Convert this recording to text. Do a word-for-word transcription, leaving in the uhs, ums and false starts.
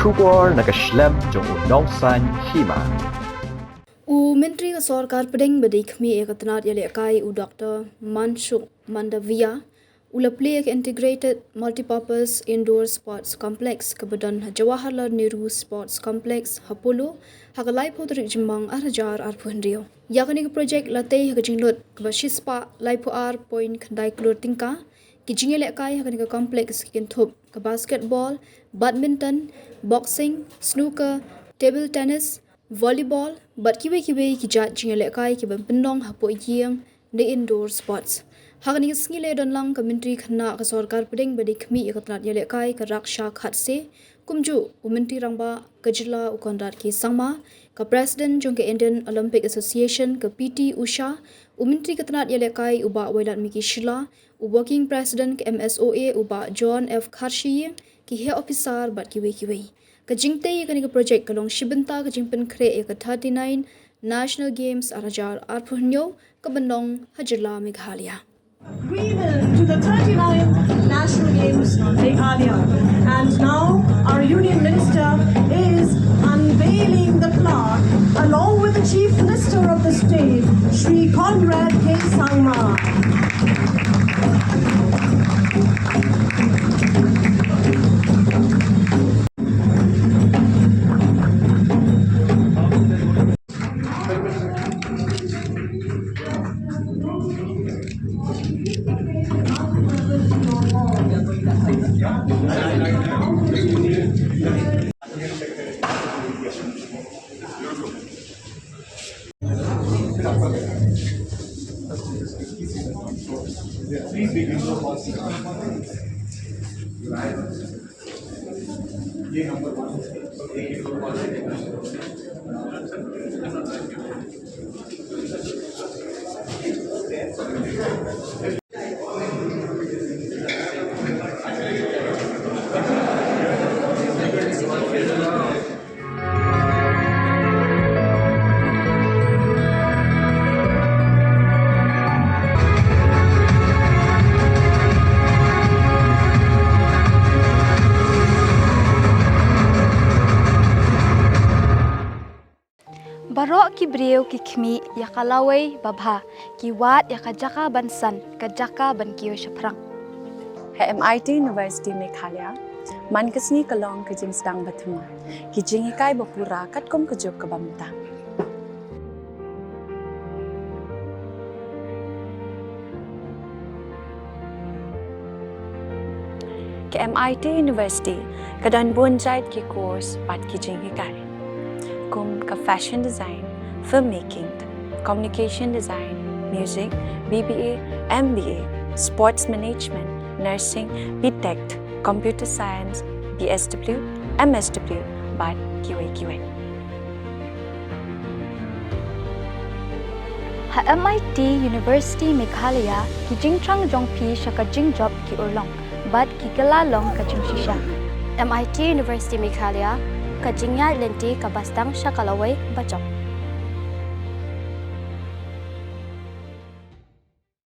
Khubor na ka shlem jong u Nongsaiñ Hima. U Myntri ka Sorkar Pdeng ba dei khmih ïa ka tnat ïalehkai u Doctor Mansukh Mandaviya u la plie ïa ka Integrated Multipurpose Indoor Sports Complex kaba don ha Jawaharlal Nehru Sports Complex ha Polo ha ka laiphew tarik Jymmang arhajar arphew hynriew. Ïa kane ka projek la tei ha ka jinglut kaba shispah laiphew ar point khyndai klur tyngka. Ki jingïalehkai ha kane ka complex ki kynthup ka basketball, badminton, boxing, snooker, table tennis, volleyball bad kiwei kiwei ki jait jingïalehkai kiban pynlong hapoh ïing ne indoor sports. Ha kane ka sngi la ïadonlang ka Myntri Khynnah ka Sorkar Pdeng ba dei khmih ïa ka tnat ïalehkai ka Raksha Khadse, kumjuh u Myntri Rangbah ka jylla u Conrad K Sangma, ka President jong ka Indian Olympic Association ka P T Usha, u Myntri ka tnat ïalehkai u Bah Wailadmiki Shylla, u Working President ka M S O A u Bah John F Kharshiing, ki heh ophisar bad kiwei kiwei. Ka jingtei ïa kane ka projek ka long shibynta ka jingpynkhreh ïa ka thirty-nine National Games arhajar arphew hynñiew kaban long ha jylla Meghalaya. Agreement to the thirty-ninth National Games Meghalaya. And now our Union Minister is unveiling the plaque along with the Chief Minister of the state, Shri Conrad K Sangma. Baroh ki briew ki khmih ïa ka lawei babha, ki wad ïa ka jaka ban san, ka jaka ban kiew shaphrang. Ha M I T University Meghalaya, man ka sngi ka long ka jingsdang bathymmai, ki jinghikai bapura katkum ka juk kaba mynta. Ka M I T University ka don bun jait ki course bad ki jinghikai, kum ka fashion design, filmmaking, communication design, music, B B A, M B A, sports management, nursing, B Tech, computer science, B S W, M S W, bad kiwei kiwei. Ha M I T University Meghalaya, ki jingthrang jong phi sha ka jingjop ki urlong bad ki kylla long ka jingshisha. M I T University Meghalaya, ka jingïaid lynti kaba sdang sha ka lawei bajop.